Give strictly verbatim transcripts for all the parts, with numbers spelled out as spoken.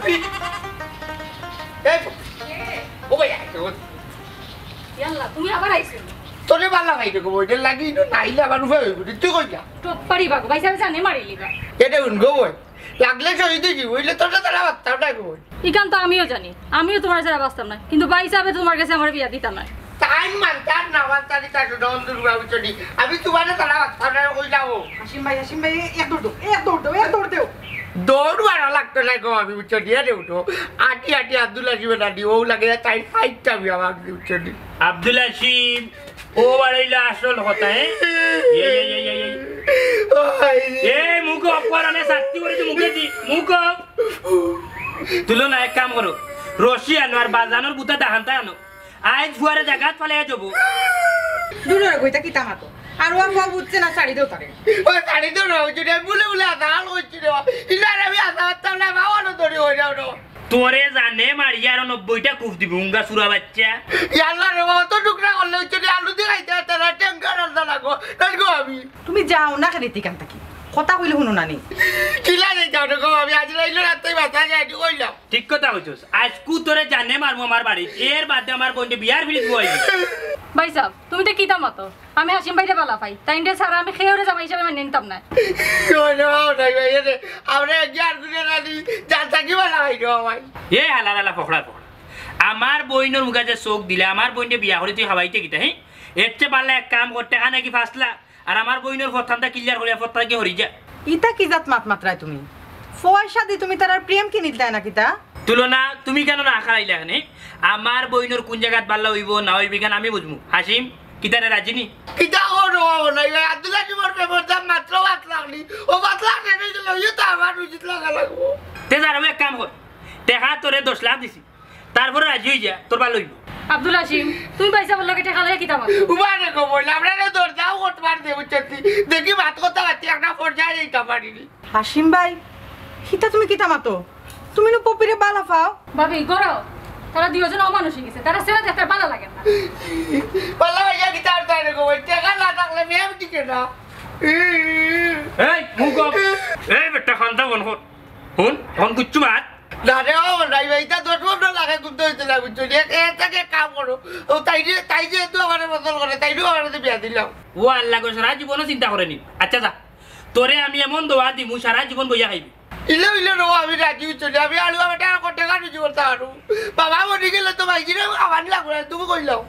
এই, ও ভাই, আয় তো। ইয়াল্লা, তুমি আবার আইছো? তোরে বালা ভাই রে গো, ওইটার লাগি ইনো নাইলে আমার উপায় হইব না। তুই কইলা? টপ পারি বাগো, ভাই সাহেব জানে মারিলিবা। এটা হুন গো বই। লাগলে শহীদ হয়ে যাবো, হইলে তোর সাথে আর বাঁচতাম না গো বই। ইখান তো আমিও জানি, আমিও তোমার ছাড়া বাঁচতাম না, কিন্তু ভাই সাহেবে তোমার কাছে আমার বিয়া দিতা না। তাই মানতার না মানতার, এটা শুধু অন্ধ রূপা বুঝছো নি? আমি তোমার ছাড়া বাঁচতাম না, কই যাবো? হাসিম ভাই, হাসিম ভাই, এক দৌড় দেও, এক দৌড় দেও, এক দৌড় দেও। দৌড় মারা লাগতো না গো, আমি বুঝছো নি? আরে উঠো, আটি আটি আব্দুল হাসিমে নানি, ও লাগে তাই ফাইটটা আমি আমার বুঝছো নি? আব্দুল হাসিম, ও বাড়াইলা আসল কথা, হ্যাঁ? এই, এই, এই, এই, এই। ওই। এই, মুখ অফ করো না, শাস্তি করে তো মুখে দি, মুখ অফ। তুলো না, এক কাম করো, রশি আনো আর বাজানোর বুতা ডাহান্তা আনো। আইজ ফুয়ারে জাগাত ফালাইয়া যাবো। দূরে রাখো, এটা কিতা মাতো? আর ওয়া ফুয়া বুঝছে না, শাড়ি দেও তারে। ওই শাড়ি দেও না, ওই জন্য বুলে বুলে আধা হাল করছি রে। ইলার আমি আধা হাত তাহলে বাবা না ধরে হয়ে যাও না। তোরে জানে মারিয়া আরো নব্বইটা কুফ দিবি, উঙ্গা সুরা বাচ্চা। ইয়াল্লা রে বাবা, তো টুকরা করলে ওই জন্য আলু দিয়ে খাইতে পারতে না, ট্যাংকার আলতা লাগো, তাই গো আমি। তুমি যাও না কেন এখান থাকি? কথা কইলে হুনো না নি? কিলা নেই যাও রে গো, আমি আজ রাইলে রাত্রে বাসা যাই, একটু কইলাম। ঠিক কথা কইছস। আইজকু তোরে জানে মারমু আমার বাড়ি। এর বাদে আমার বইনরে বিয়ার ফিরিত বই। ভাই সাহেব, তুমি তো কিতা মাতো? আমি হাসিম ভাইরে বালা পাই। তাইনরে ছাড়া আমি খেয়েওরে জামাই হিসাবে মানিয়া নিতাম না। শোনো, নাই ভাই, এরে, আমরা এক জার করে রাজি, জান থাকি বালা ভাই রে ভাই। এ হালার হালা ফকড়া ফকড়া। আমার বইনর মুখে যে চোখ দিলে, আমার বইনরে বিয়া করে তুই হাবাইতে কিতা, হ্যাঁ? এর চেয়ে বালা এক কাম করতে, আনে কি ফাসলা? আর আমার বইনর ফথানটা ক্লিয়ার করিয়া ফথা কি হরি যা। ইতা কি জাত মাত মাতরায় তুমি? পয়সা দি তুমি তারার প্রেম কিনিত দেয় না কিতা? তুলনা, তুমি কেন না খারাইলে এখানে? আমার বইনর কোন জায়গাত বাল্লা হইব না হইব কেন আমি বুঝমু। হাসিম, কিতারে রাজি নি? কিতা করো? না, ইয়া আব্দুল্লাহ জীবন পেপার দাম মাত্র পাঁচ লাখ নি। ও পাঁচ লাখ নি, নি, নি, ইয়ে তো আমার উচিত লাগা লাগবো। তে যার, আমি এক কাম কর, টেকা তোরে দশ লাখ দিছি, তারপরে রাজি হই যা, তোর ভালো হইব। আব্দুল হাসিম, তুমি পয়সা বললো কেটে খালে কিতা মাত? উবারে কো বললাম, আমরা রে দরজাও করতে পারতে, বুঝছি। দেখি মাত কথা পাচ্ছি, একটা পর্যায়ে যাইতে পারিনি। হাসিম ভাই, কিতা তুমি কিতা মাতো? তুমি নু পপিরে বালা পাও? ভাবি, গরো, তারা দুইজন অমানুষ হয়ে গেছে, তারা ছেলে দেখতে ভালো লাগে না। বালা ভাইয়া কিতা আর তাই রে গো, টেকা না থাকলে মেয়ে টিকে না। এই, মুখ অফ। এই বেটা, খান্দা বন কর। হুন, এখন কিচ্ছু মাত। না রে, ও নাই ভাই, ইটা দশ বছর লাগে ঘুরতে হইতে না, বুঝছো নি? এ, এ, তাকে কাম করো। ও তাই যে, তাই যেহেতু আমারে বদল করে, তাই নিয়ে আমারে বিয়া দিলাম। ও আল্লাহ গো, সারা জীবনও চিন্তা করে নি। আচ্ছা যা, তোরে আমি এমন দোয়া দিমু, সারা জীবন বইয়া খাইবি। ইলে ইলে রে, আমি রাজি হইছো নি, আমি আলু আমার টাকা করতে কাটু জীবন তা আরু। বাবা মরি গেলে তো ভাই, কিরে আমার লাগবে না, তুমি কইলাও।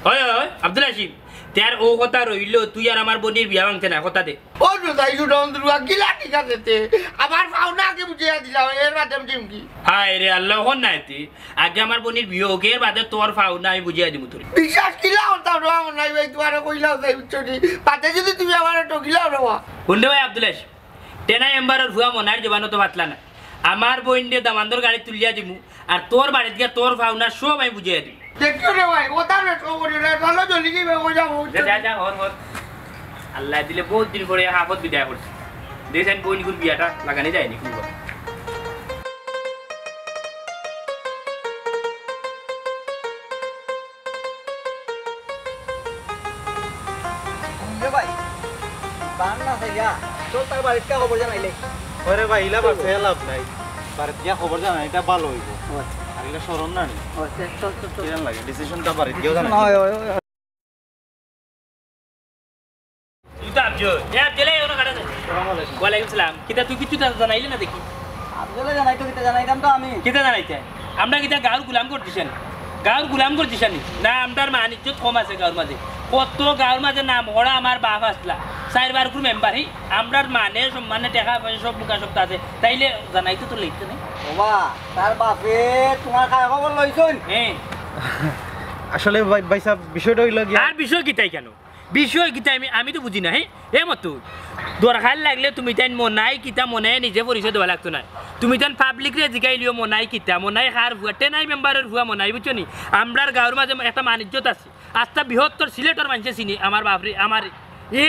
হয়, হয়, হয়, আব্দুল হাসিম, তে আর ও কথা রইল, তুই আর আমার বইনর বিয়া ভাঙতে না, কথা দে। ও তো তাই শুনো, অন্ধ রুয়া গিলা ঠিক আছে তে। আমার পাওনা আগে বুঝিয়া দিলাম, এর মাধ্যমে চিমকি। হায় রে আল্লাহ, হন না এতে। আগে আমার বইনর বিয়া হোক, এর বাদে তোর পাওনা আমি বুঝিয়া দিমু তোরে। বিশ্বাস কিলা করতাম রে, আমার নাই ভাই, তোমারে কইলাও তাই, বুঝছো নি? বাদে যদি তুমি আমারে ঠকিলাও রে বা। হুন রে ভাই আব্দুল হাসিম, টেনা মেম্বারর ফুয়া মনাইর জবানো তো পাতলা না। আমার বইনরে দামান্দর গাড়ি তুলিয়া দিমু, আর তোর বাড়িত গিয়া তোর পাওনা সব আমি বুঝিয়া দিমু। দেখিও রে ভাই, কথা না তো করি রে, ভালো জলদি কি ভাই, ওই যাবো। যা, যা, যা, হর, হর। আল্লাহ দিলে বহুত দিন পরে হাফত বিদায় করছি। দেখছেন বইনগুর বিয়াটা লাগানি যায়নি কোনোবার। হুনরে ভাই, বান না চাইয়া, চল তার বাড়িত গিয়া খবর জানাইলে। ওরে ভাই, ইলা বাচ্চা লাভ নাই। বাড়িত গিয়া খবর জানাই, এটা ভালো হইব। ও আচ্ছা। আর ইলা শরম না নি? ও আচ্ছা, চল, চল, চল। কিরম লাগে? Decision টা বাড়িত গিয়া জানাই। হয়, হয়, হয়। তুই তো আফজল। এ আফজল, এই ওরা কাটা দে। আসসালামু আলাইকুম। ওয়ালাইকুম সালাম। কিতা তুই কিচ্ছু জানা-, জানাইলে না দেখি? আফজলে জানাই তো, কিতা জানাইতাম তো আমি। কিতা জানাইতে? আমরা কিতা গাঁওর গুলাম করতেছি নি? গাঁওর গুলাম করতেছি নি? না, আমরার মান ইজ্জত কম আছে গাঁওর মাঝে। কত গাঁওর মাঝে নাম করা আমার বাপ আসলা। চাইরবার করে মেম্বার, হি? আমরার মানে সম্মানে টেকা পয়সা সব মুখা সব আছে। তাইলে জানাইতে তো লেট নেই। ওবা, তার বাপে তোমার খায় খবর লইছইন? হ্যাঁ। আসলে ভাই, ভাই সাহেব, বিষয়টা হইল গিয়া আর বিষয় কিতাই কেন? বিষয় কিতা আমি, আমি তো বুঝি না, হ্যাঁ? এ মতো, দরকার লাগলে তুমি তাইন মনাই কিতা মনাই নিজে পরিচয় দেওয়া লাগতো না। তুমি তাইন পাবলিকরে জিগাইলিও মনাই কিতা, মনাই কার ফুয়া, টেনাই মেম্বারর ফুয়া মনাই, বুঝছো নি? আমরার গাঁওর মাঝে একটা মান ইজ্জত আছে। আস্তা বৃহত্তর সিলেটর মানষে চিনে আমার বাপরে, আমার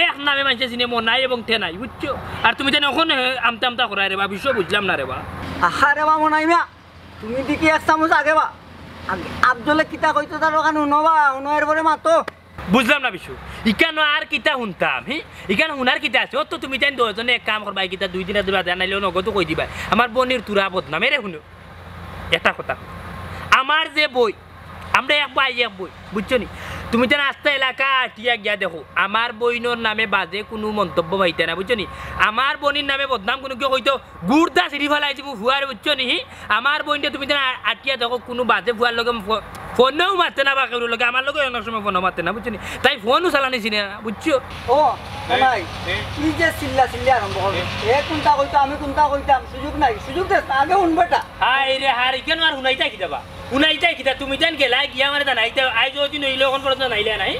এক নামে মানষে চিনে মনাই এবং টেনাই, বুঝছো? আর তুমি তাইন অখন, এ, আমতা আমতা করায় রে বা, বিষয় বুঝলাম না রে বা। আহা রে বা মনাই মিয়া, তুমি দেখি এক চামচ আগে বা। আগে আফজলে কিতা কইতো তার ওখানে হুনো বা, হুনো এরপরে মাতো। বুঝলাম না বিষয়। ইকানো আর কিতা হুনতাম, হি? ইকানো হুনার কিতা আছে? অত তুমি তাইন দুইজনে এক কাম করবায়, কিতা দুই দিন আগে বাদে আনাইলেও নগদ কই দিবায়। আমার বইনর তুরা বদনাম, এরে হুনো। একটা কথা, আমার যে বইন, আমরা এক ভাই এক বইন, বুঝছো নি? তুমি যেন আস্তা এলাকা আটিয়া গিয়া দেখো, আমার বইনর নামে বাজে কুনু মন্তব্য পাইতা না, বুঝছো নি? আমার বইনর নামে বদনাম কুনু কেউ কইতো, গুর্দা ছিড়ি ফালাই দিমু ফুয়ার, বুঝছো নি? আমার বইনরে তুমি যেন আ-, আটিয়া দেখো, কুনু বাজে ফুয়ার লগে ফো-, ফোনেও মাতে না বা কেউর লগে, আমার লগে অনেক সময় ফোনও মাতে না, বুঝছো নি? তাই ফোনও চালানি চিনে না, বুঝছো? ও, নাই। এই যে চিল্লা চিল্লি আরম্ভ করবে। এ কোনটা কইতো, আমি কোনটা কইতাম, সুযোগ নাই, সুযোগ দেস না, আগে হুন বেটা। হায় রে হায়, কেন আর হুনাইতা কিতা বা? হুনাইতা কিতা? তুমি যেন গেলা গিয়া আমারে জানাইতা, আইজ অউ দিন অইলো, অখন পর্যন্ত জানাইলা নাই।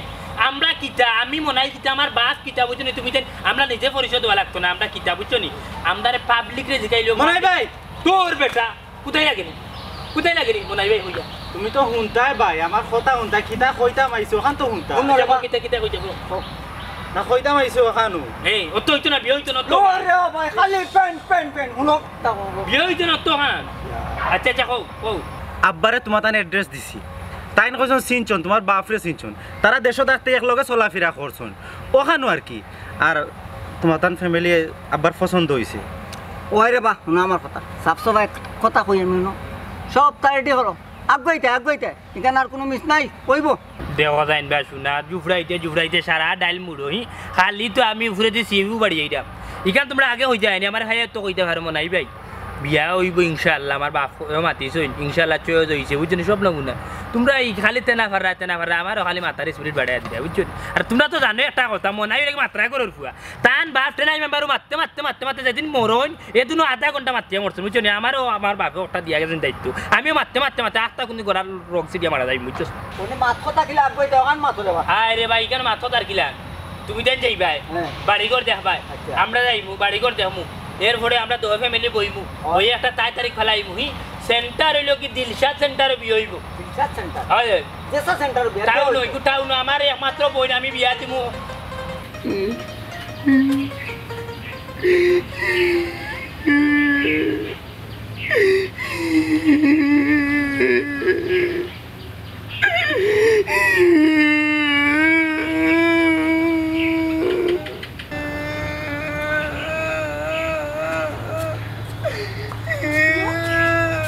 আমরা কিতা, আমি মনাই কিতা, আমার বাপ কিতা, বুঝছো নি? তুমি যেন, আমরা নিজে পরিচয় দেওয়া লাগতো না, আমরা কিতা, বুঝছো নি? আমরারে পাবলিকরে জিকাইলো। মনাই ভাই, তোর বেটা, কুথায় লাগেনি? কুথায় লাগেনি, মনাই ভাই, কইয়া? তুমি তো হুনতায় ভাই, আমার কথা হুনতায়, কিতা কইতাম আইছো, অখান তো হুনতায়। হুনো রে আচ্ছা, বা। কিতা, কিতা কইতে বলো? না, কইতাম আইছো অখানউ। এই, অত অইতো না, বিয়া অইতো না তো। ও রে ভাই, খালি প্যান, প্যান, প্যান, হুনো, তা বলো। বিয়া অইতো না তো অখান। আচ্ছা, আচ্ছা, কও, কও। আব্বারে তুমার তান address দিছি। তাইন কইছইন চিনছইন, তুমার বাপরে চিনছইন। তারা দেশো থাকতে একলগে চলাফিরা করছইন। অখানউ আর কি। আর তুমার তান family আব্বার পছন্দ অইছে। ওই রে বা, হুনো আমার কথা। সাফ সাফাই কথা কই আমি, হুনো। সব তা ready করো। আগুয়াইতে, আগুয়াইতে। ইখান আর কুনু মিস নাই, অইবো। দেখো যাইন বা শুনা, জুফড়াইতে জুফড়াইতে সারা ডাইল মুড়ো, হি। খালি তো আমি উপরেদি সিউ বাড়ি যাইরাম। ইখান তুমরা আগে কইতায় নি, আমারে খাইয়া তো কইতা পারো মনাই ভাই। বিয়া অইবো ইনশাআল্লাহ, আমার বাপেও মাতিছইন, ইনশাআল্লাহ choice অইছে, বুঝছো নি? সব নমুনা। তুমরা ই খালি তেনা ফাররা, তেনা ফাররা, আমারও খালি মাথার spirit বাড়াইয়া দিরায়, বুঝছো নি? আর তুমরা তো জানোই একটা কথা, মনাই ভাই মাতরা করর ফুয়া। তান বাপ টেনাই মেম্বারও মাততে, মাততে, মাততে, মাততে যেদিন মরইন, এদিনও আধা ঘন্টা মাতিয়া মরছে, বুঝছো নি? আমারও আমার বাপে অটা দিয়া গেছইন দায়িত্ব। আমিও মাততে, মাততে, মাততে আস্তা কুন্দি গড়ার রগ ছিড়িয়া মারা যাইমু, বুঝছো? মানে মাত কথা কিলা আগুয়াইতে, অখান মাতো রে বা। হায় রে ভাই, ইখান মাত কথা আর কিলা? তুমি যেন যাইবায়, হ্যাঁ। বাড়িঘর দেখবায়। আচ্ছা। আমরা যাইমু, বাড়িঘর দেখমু। এরপরে আমরা দুইও family বইমু। ও। বইয়া একটা তাই তারিখ ফালাইমু, হি। Center অইলো কি দিলশাদ center-ও বিয়া অইবো। দিলশাদ center? হয়, হয়। যেসা center বিয়া টাউন অইবো। অইবো, টাউন। আমার একমাত্র বইন, আমি বিয়া দিমু।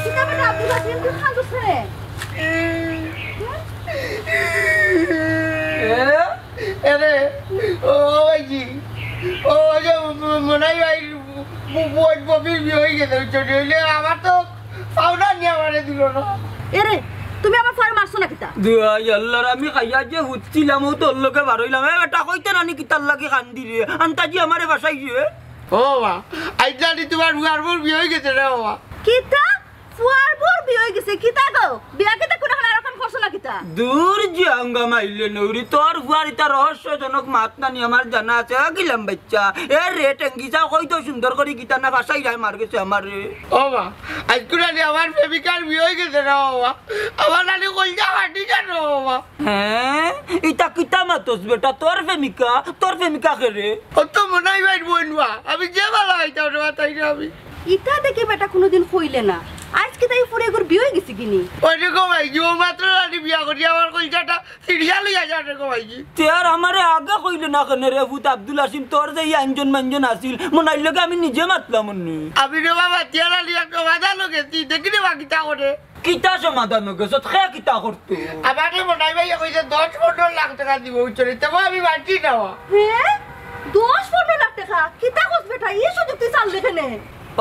কিতা বেটা আব্দুল হাকিম, তুই কান্দস কেনে? এ? এরে, ও ভাইজি, ও যে ম-, মনাই ভাই, ব-, ব-, ববির বিয়া অইগেছে, বুঝছো নি? অইলে আমার তো পাউডার নিয়া আমারে দিলো না। এরে, তুমি আমার ফুয়ারে মারছো না কিতা? দুহাই আল্লাহর, আমি খাইয়া যে হুতছিলাম, অউ তো অউ লগে বারইলাম। এ বেটা, কইতে নানি কিতার লাগি কান্দি রে? আন্তাজি আমারে ফাসাই রে। ও বাবা, আইজ নানি তুমার ফুয়ার বউর বিয়া অইগেছে রে বাবা। কিতা? ফুয়ার বউর বিয়া অইগেছে, কিতা গো? বিয়া কিতা কুনুখান আরোখান করছো না কিতা? দূর যে আঙ্গা মাইলে নৌরি, তোর ফুয়ার ইতা রহস্যজনক মাত নানি আমার জানা আছে, আ গিলাম বাইচ্চা। এ রে টেঙ্গি যাও, কই তো সুন্দর করি কিতা না ফাসাই রায় মার গেছে আমারে। ও বাবা, আইজ কুনানি আমার প্রেমিকার বিয়া অইগেছে রে বাবা। আমার নানি কইলজা ফাটি যার রে বাবা। হ্যাঁ? ইতা কিতা মাতস বেটা? তোর প্রেমিকা? তোর প্রেমিকা কে রে? অউ তো মনাই ভাইর বইন বা। আমি যে ভালা পাইতাম রে বা তাইরে আমি। ইতা দেখি বেটা কুনুদিন কইলে না। আইজ কিতা ই ফুড়িগুর বিয়া অইগেছে গি নি? ওই রে গো ভাইজি, অউ মাত্র নানি বিয়া করি আমার কইলজাটা ছিড়িয়া লইয়া যার রে গো ভাইজি। তে আর আমারে আগে কইলে না কেনে রে পুত আব্দুল হাসিম, তোর যে ই আঞ্জন মাঞ্জন আছিল, মনাইর লগে আমি নিজে মাতলাম অনে। আমি রে বাবা, তিয়ার আলী একটা বাধা লগে, তুই দেখি রে বা কিতা করে। কিতা সমাধান অইগেছে? তে কিতা করতো? আমারে মনাই ভাইয়ে কইছে দশ পনরো লাখ টেকা দিবো, বুঝছো নি? তেবো আমি মানছি না। হে? দশ পনরো লাখ টেকা? কিতা কস বেটা? ই সুযোগ তুই চাইলে কেনে?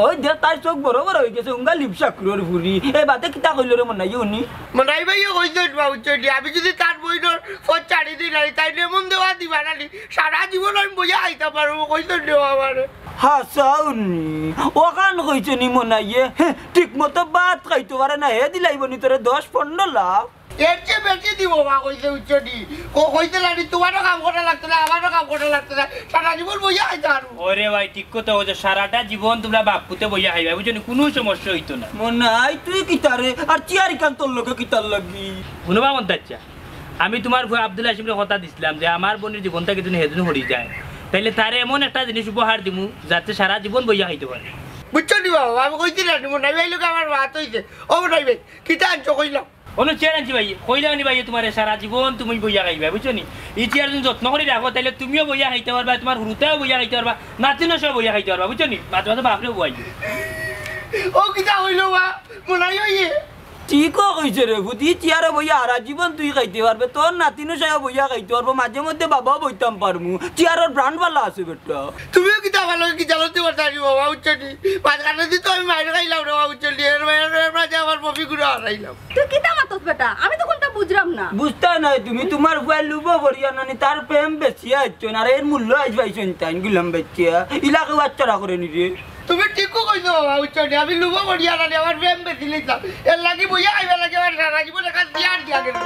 ওই দে, তাইর চউখ বড় বড় অইগেছে, উঙ্গা লিপসাকরর ফুরি। এ বাদে কিতা কইলো রে মনাইয়ে হুনি? মনাই ভাইয়ে কইছে, বুঝছো নি? আমি যুদি তার বইনর পথ ছাড়ি দেই না, তাইলে এমন দেওয়া দিবা না নি, সারা জীবন আমি বইয়া খাইতাম পারমু, কইছে নি আমারে। হাছাউ নি, অখান কইছে নি মনাইয়ে? হে, ঠিক মতো ভাত খাইতো পারে না, হে দিলাইবো নি তোরে দশ পনরো লাখ? এর চেয়ে বেশি দিবো বা কইছে, বুঝছো নি? ক-, কইছে না নি, তুমারও কাম করা লাগতো না, আমারও কাম করা লাগতো না, সারা জীবন বইয়া খাইতাম পারমু। ওরে ভাই, ঠিক কথা কইছো, সারাটা জীবন তুমরা বাপ পুতে বইয়া খাইবায়, বুঝছো নি? কুনু সমস্যা অইতো না। মনাই, তুই কিতা রে? আর চেয়ার ইখান তোর লগে কিতার লাগি? হুনো বা মন্তাজ চাচা, আমি তুমার ফুয়া আব্দুল হাসিমরে কথা দিছলাম যে আমার বইনর জীবন থাকি যুদি হেদিন হরি যায়, তাইলে তারে এমন একটা জিনিস উপহার দিমু, যাতে সারা জীবন বইয়া খাইতো পারে। বুঝছো নি বাবা, আমি কইছি না নি, মনাই ভাইর লগে আমার মাত অইছে। ও মনাই ভাই, কিতা আনছো কইলাও? অনো চেয়ার আনছি ভাই, কইলাম নি ভাই তুমারে সারা জীবন তুমি বইয়া খাইবায়, বুঝছো নি? ই চেয়ার যুদি যত্ন করি রাখো, তাইলে তুমিও বইয়া খাইতায় পারবায়, তুমার হুরুতায়ও বইয়া খাইতায় পারবা, নাতিনও সব বইয়া খাইতায় পারবা, বুঝছো নি? মাঝে মাঝে বাপরেও বওয়াইও। ও কিতা কইলো বা? মনাই অইয়ে। ঠিকও কইছে রে পুত, ই চেয়ারো বইয়া হারা জীবন তুই খাইতে পারবে, তোর নাতিনও সায়া বইয়া খাইতে পারবো, মাঝে মধ্যে বাবাও বইতাম পারমু, চেয়ারর ব্র্যান্ড ভালা আছে বেটা। তুমিও কিতা ভালা কিতা লইতে পারতায় নি বাবা, বুঝছো নি? মাঝখানে দি তো আমি মাইর খাইলাম রে বাবা, বুঝছো নি? এর মাঝে, এর মাঝে আমার ববি গুলো হারাইলাম। তুই কিতা মাতস বেটা? আমি তো কুনতা বুঝরাম না। বুঝতায় নায় তুমি, তুমার পুয়ায় লুভো পড়িয়া নানি তার প্রেম বেচিয়া আইছইন, আর এর মূল্য আইজ পাইছইন তাইন গুলাম বেচিয়া, ইলা কেউ আচ্ছারা করে নি রে। তুমি ঠিকও কইছো বাবা, বুঝছো নি? আমি লুভো পড়িয়া নানি আমার প্রেম বেচি লইতাম, এর লাগি বইয়া খাইবার লাগি আমার সারা জীবন এখান দিয়া আর দিয়া গেল।